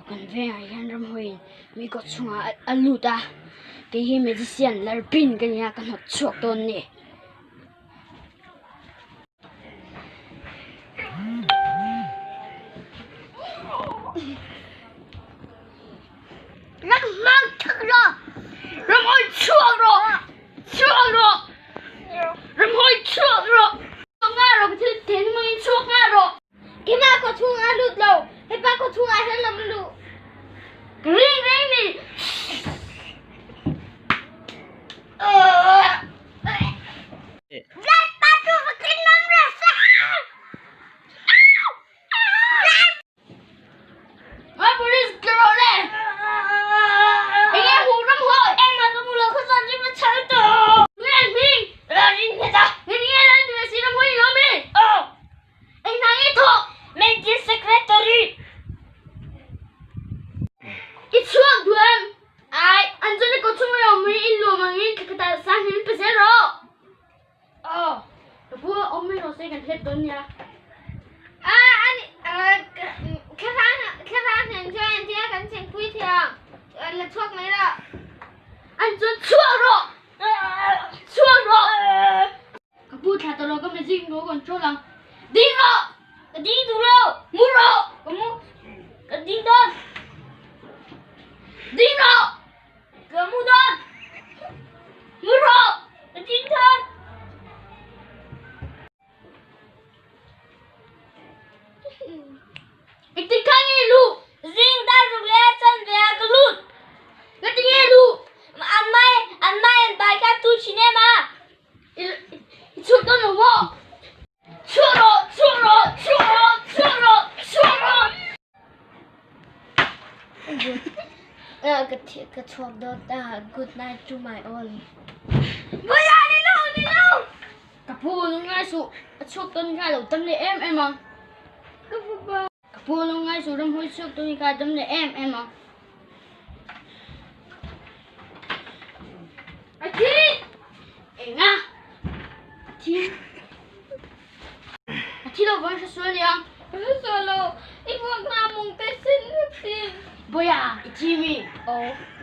Kan vengah hian ramhuaiin mi kawt chhungah a lut a, kei hi magician Larpin ka ni a, ka hnawt chhuak dawn a ni. Keimah ka chung a lut lo. Hepa ka chung ah hin lam lu. Ring ring ni. I chuak duh em? Ai, an cun na kawchung i um i inn nuam angin thla sang hin pe zel rawh. Oh, ka pu om mi ro se kan hlep don nia. Ah, an thlarang thlarang hnen chuan an tia kan chengpui thiang. La chhuak mai rawh. An cun chuak rawh. Chuak rawh. Ka pu thla tawh lo ka magic no control ang. Ding rawh! Ka ding duh lo! Mu rawh! Ka mu ka ding dawn! Ding rawh! Ka mu dawn! Mu rawh! Ka ding dawn! Engtin kha nge luh? Zing dar ruk le chan ve ah ka lut. Ngati nge luh? An mai an mai an bai kha tu chin em a. I chuak dawn lo maw? Chuak rawh! Chuak rawh! Chuak rawh! Chuak rawh! Chuak rawh! Ka chuak dawn ta. Good night to my all. Bawia ni lo ni lo! Ka pu lungngai suh. A chuak dawn kha a lo tam leh em em ang. Ka fapa. Ka pu lungngai suh ramhuai chhuak dawn kha a tam leh em em ang. A thi! Enga? A thi. A thi lo vang hre sual niang. Hre sual lo. I vuak hna mung te sin vek sin. Bawia, i thi mi? Aw.